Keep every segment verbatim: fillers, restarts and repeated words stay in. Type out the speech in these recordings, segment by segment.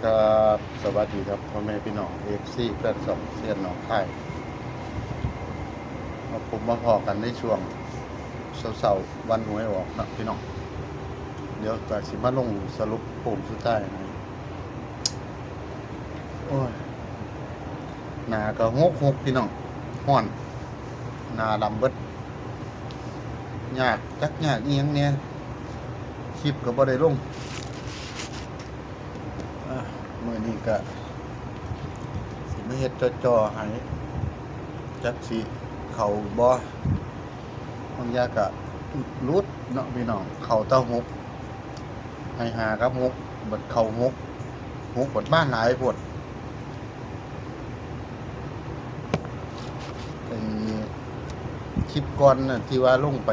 ครับ สวัสดีครับพ่อแม่พี่น้อง เอฟซี แฟนช่องเซียนหนองคาย มาพบมาพ้อกันในช่วงเช้าๆ วันหวยออกนะพี่น้อง เดี๋ยวก็สิมาลงสรุปโค้งสุดท้ายให้ โอ้ย หน้าก็หกหกพี่น้อง ฮ้อน หน้าดำเบิด ยาก จักยากอีหยังแหน่ คลิปก็บ่ได้ลง อ่ะ มื้อนี้ก็สิมาเฮ็ดจ่อๆให้ จักสิเข้าบ่ บางอย่างก็หลุดเนาะพี่น้อง เข้าแต่หก ให้ห้ากับหก บัดเข้าหก หกบัดมาหลายโพด ไอ้คลิปก่อนน่ะที่ว่าลงไป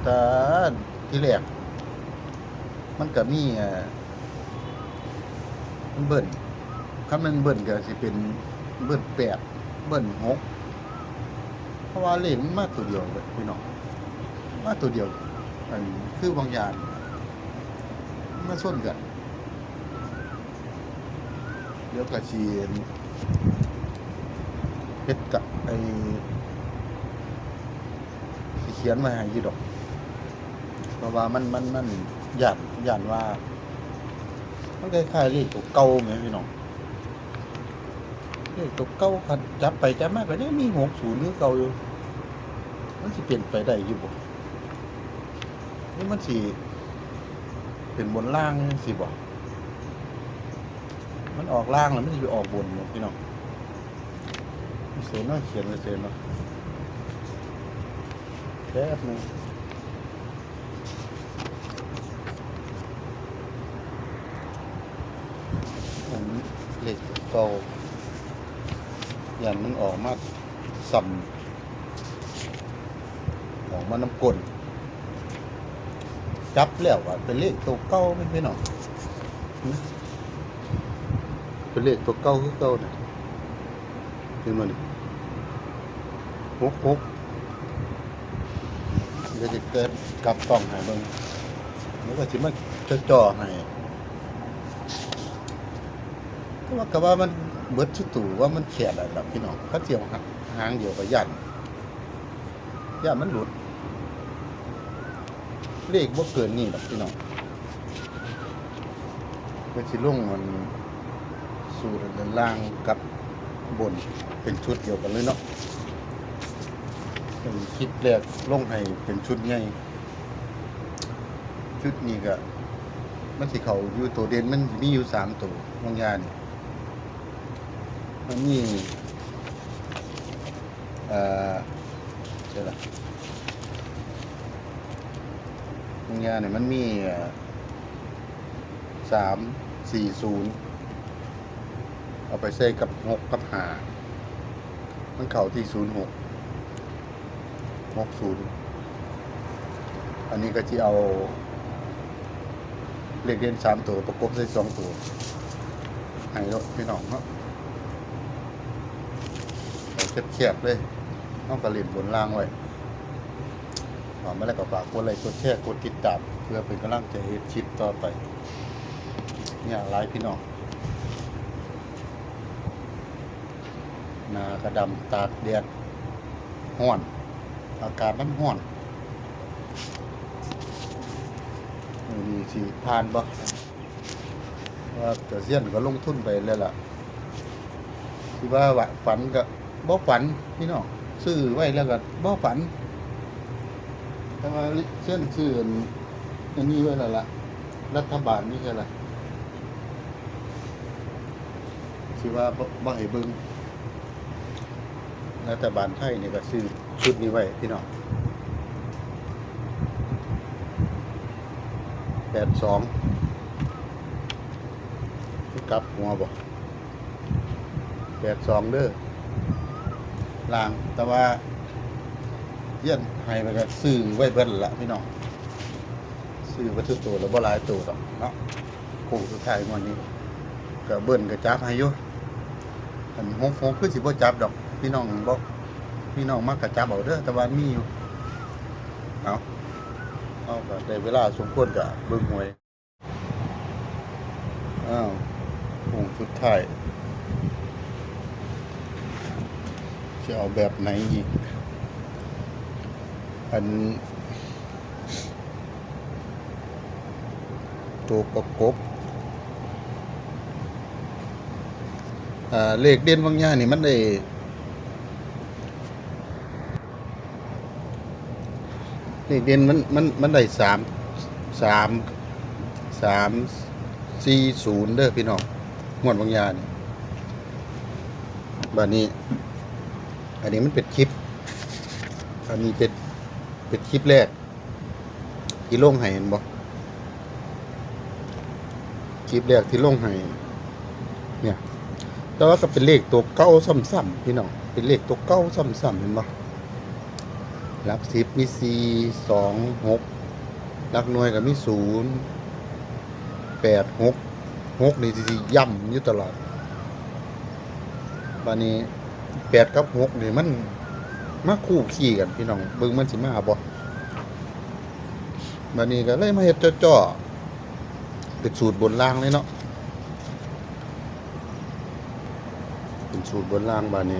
แต่ทีแรก มันก็มี เอ่อ มันเบิ้ล คันแม่นเบิ้ลก็สิเป็นเบิ้ลแปด เบิ้ลหก เพราะว่าเลขมันมาตัวเดียวเลยพี่น้อง มาตัวเดียว อันคือบางอย่าง มาชนกัน เดี๋ยวก็สิเฮ็ดกะ ไอ้ สิเขียนไว้ให้อยู่ดอก เพราะว่ามัน มัน มัน ย้าน ย้านว่า มันคล้ายๆเลขตัวเก่าแหมพี่น้อง เลขตัวเก่า คันจับไปจับมาก็ยังมีหกศูนย์คือเก่าอยู่ มันสิเป็นไปได้อยู่บ่ หรือมันสิเป็นบนล่างจังซี้บ่ มันออกล่างแล้วมันสิไปออกบนบ่พี่น้อง เสียเนาะ เขียนไว้เสียเนาะ แป๊บหนึ่ง อันเลขเก่า ย้านมันออกมาซ้ำ ออกมานำก้น จับแล้วอะ เป็นเลขตัวเก่าแม่นพี่น้อง เป็นเลขตัวเก่าคือเก่าน่ะ เห็นบ่นี่ หกหก เดี๋ยวจะเกิดกลับกล้องให้เบิ่ง แล้วก็สิมาจ่อๆให้ แต่ว่าก็ว่ามันเบิดสุดตัวว่ามันแค่นั้นล่ะพี่น้อง เขาเจียวหางเดียวก็ย้าน ย้านมันหลุด เลขบ่เกินนี้ดอกพี่น้อง เพิ่นสิลงมันสูตรอันล่างกับบนเป็นชุดเดียวกันเลยเนาะ เป็นคลิปแรกลงให้เป็นชุดใหญ่ ชุดนี้ก็มันสิเข้าอยู่ ตัวเด่นมันสิมีอยู่สามตัว บางอย่างนี่ มันมี เอ่อ เดี๋ยวนะ บางอย่างเนี่ยมันมี เอ่อ สามสี่ศูนย์ เอาไปใส่กับหกกับห้า มันเข้าที่ศูนย์หก หกศูนย์ อันนี้ก็สิเอาเลขเด่นสามตัวประกบใส่สองตัว ให้โลดพี่น้องเนาะ เอาแคบๆเลย เฮาก็เล่นบนล่างไว้ เอามาแล้วก็ฝากกดไลค์ กดแชร์ กดติดตาม เพื่อเป็นกำลังใจเฮ็ดคลิปต่อไป ยากหลายพี่น้อง หน้าก็ดำตากแดด ฮ้อน อากาศมันฮ้อน มื้อนี้สิผ่านบ่ ว่าเกษียณก็ลงทุนไปแล้วล่ะ ที่ว่า ว่าฝันก็บ่ฝันพี่น้อง ซื้อไว้แล้วก็บ่ฝัน แต่ว่าเซียนซื้ออัน อันนี้ไว้แล้วล่ะ รัฐบาลนี่ใช่ล่ะ สิว่าบ่ บ่ให้เบิ่ง รัฐบาลไทยนี่ก็ซื้อชุดนี้ไว้พี่น้อง แปดสอง กลับหัวบ่ แปดสอง เด้อ ล่าง แต่ว่าเซียนให้ไปก็ซื้อไว้เบิดละพี่น้อง ซื้อไว้ทุกตัวแล้วบ่หลายตัวดอกเนาะ โค้งสุดท้ายงวดนี้ ก็เบิ้ลก็จับให้อยู่ อัน หกหก คือสิบ่จับดอก พี่น้องบ่ พี่น้องมักก็จับเอาเด้อ แต่ว่ามีอยู่ เอา เอาก็ได้เวลาสมควรก็เบิ่งหวย เอ อ้าวโค้งสุดท้าย จะเอาแบบไหนอีก อัน ตัวประกบ อ่า เลขเด่นบางอย่างนี่มันได้ เลขเด่นมัน มัน มันได้สาม สาม สามสี่ศูนย์เด้อพี่น้อง งวดบางอย่างนี่ บัดนี้ อันนี้มันเป็นคลิป อันนี้เป็น เป็นคลิปแรก ที่ลงให้ เห็นบ่ คลิปแรกที่ลงให้ เนี่ย แต่ว่าก็เป็นเลขตัวเก่าซ้ำๆ พี่น้อง เป็นเลขตัวเก่าซ้ำๆ เห็นบ่ หลักสิบมีสี่ สอง หก หลักหน่วยก็มีศูนย์ แปด หก หก นี่สิย่ำอยู่ตลอด บัดนี้ แปด กับ หก นี่มันมาคู่ขี้กันพี่น้อง เบิ่งมันสิมาบ่ บัดนี้ก็เลยมาเฮ็ดจ่อๆ เป็นสูตรบนล่างเลยเนาะ เป็นสูตรบนล่าง บัดนี้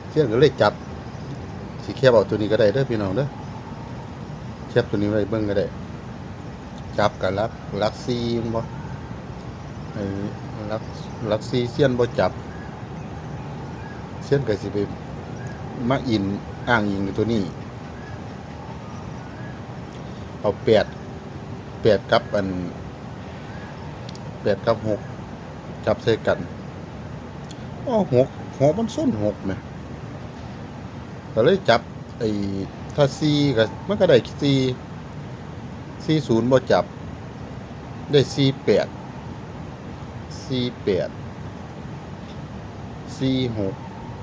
เซียนก็เลยจับ สิแคปเอาตัวนี้ก็ได้เด้อพี่น้องเด้อ แคปตัวนี้ไว้เบิ่งก็ได้ จับกับหลัก หลักสี่แม่นบ่ เออ หลัก หลักสี่เซียนบ่จับ เซียนก็สิไปมาอิง อ้างอิงตัวนี้ เอาแปด แปดกับอัน แปดกับหก จับใส่กัน โอ้ หก หกมันส้นหกแหม ก็เลยจับ ไอ้ ถ้าสี่ก็ มันก็ได้สี่ สี่ศูนย์บ่จับ ได้สี่แปด สี่แปด สี่หก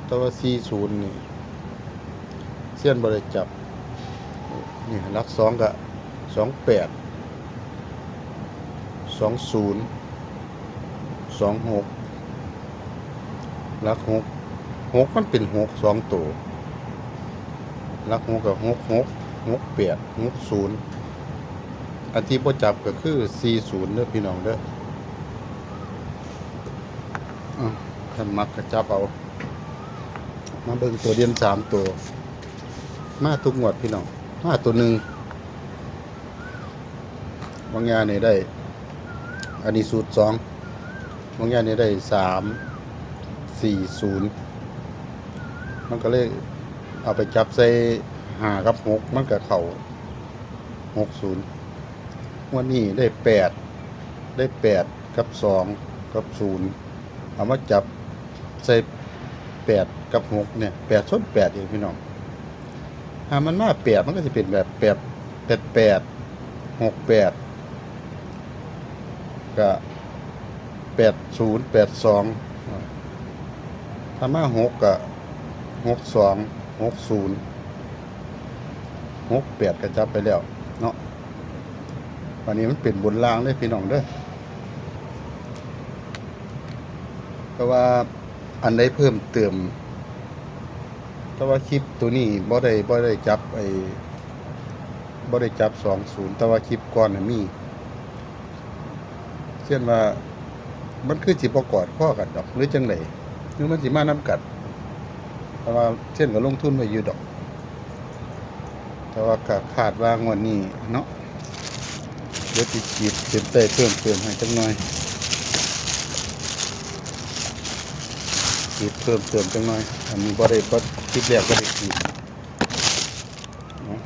แต่ว่าสี่ศูนย์นี่ เซียนบ่ได้จับ นี่หลักสองก็ สองแปด สองศูนย์ สองหก หลักหก หกมันเป็นหกสองตัว หลักหกก็ หกหก หกแปด หกศูนย์ อันที่บ่จับก็คือ สี่ศูนย์ เด้อพี่น้องเด้อ อ่ะ คันมักก็จับเอา มาเบิ่งตัวเด่นสามตัว มาทุกงวดพี่น้อง มาตัวหนึ่ง บางอย่างนี่ได้ อันนี้สูตรสอง บางอย่างนี่ได้สามสี่ศูนย์ มันก็เลยเอาไปจับใส่ห้ากับหก มันก็เข้าหกศูนย์ งวดนี้ได้แปด ได้แปดกับสองกับศูนย์ เอามาจับใส่แปดกับหกเนี่ย แปดส้นแปดเองพี่น้อง ถ้ามันมาแปด มันก็สิเป็นแบบแปด แปดแปด หกแปด ก็แปดศูนย์ แปดสอง ถ้ามาหกก็หกสอง หกศูนย์ หกแปด ก็จับไปแล้วเนาะ อันนี้มันเป็นบนล่างเด้อพี่น้องเด้อ แต่ว่าอันใดเพิ่มเติม แต่ว่าคลิปตัวนี้บ่ได้ บ่ได้จับไอ้ บ่ได้จับสองศูนย์ แต่ว่าคลิปก่อนน่ะมี เช่นว่า มันคือสิบ่กอดคอกันดอก หรือจั่งใด หรือมันสิมานำกัน เพราะว่าเช่นก็ลงทุนไว้อยู่ดอก แต่ว่าก็คาดว่างวดนี้เนาะ เดี๋ยวสิขีดเส้นใต้เพิ่มเติมให้จักหน่อย ขีดเพิ่มเติมจักหน่อย อันนี้บ่ได้ บ่ คลิปแรกบ่ได้ขีดเนาะ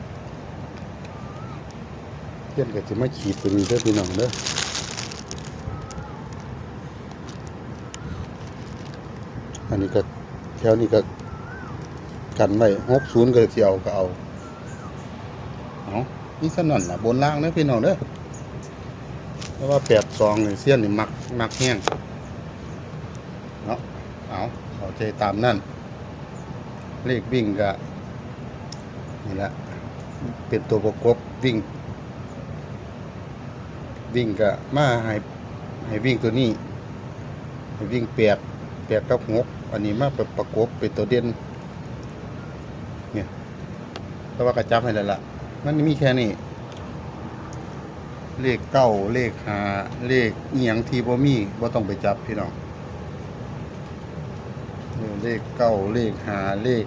เพื่อนก็สิมาขีดตัวนี้เด้อพี่น้องเด้อ อันนี้ก็ แถวนี้ก็กันไว้ หกศูนย์ ก็สิเอาก็เอา เอา มีส่ำนั้นล่ะ บนล่างเด้อพี่น้องเด้อ เพราะว่า แปดสอง นี่เซียนนี่มัก มักแฮงเนาะ เอา เข้าใจตามนั้น เลขวิ่งก็ นี่ละ เป็นตัวประกบวิ่ง วิ่งก็มาให้ ให้วิ่งตัวนี้ ให้วิ่งแปด แปดกับหก อันนี้มาประกบเป็นตัวเด่น เนี่ย แต่ว่าก็จับให้แล้วล่ะ มันมีแค่นี้ เลขเก้า เลขห้า เลขอีหยังที่บ่มี บ่ต้องไปจับพี่น้อง เออ เลขเก้า เลขห้า เลข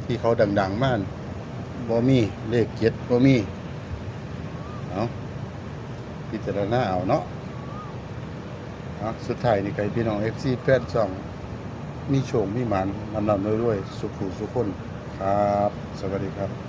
ที่เขาดังๆมาบ่มี เลขเจ็ดบ่มี เอา พิจารณาเอาเนาะ เอาสุดท้ายนี่ก็ให้พี่น้อง เอฟซี แฟนช่อง มีโชคมีหมาน ร่ำๆรวยๆ สุขุสุขคนครับ สวัสดีครับ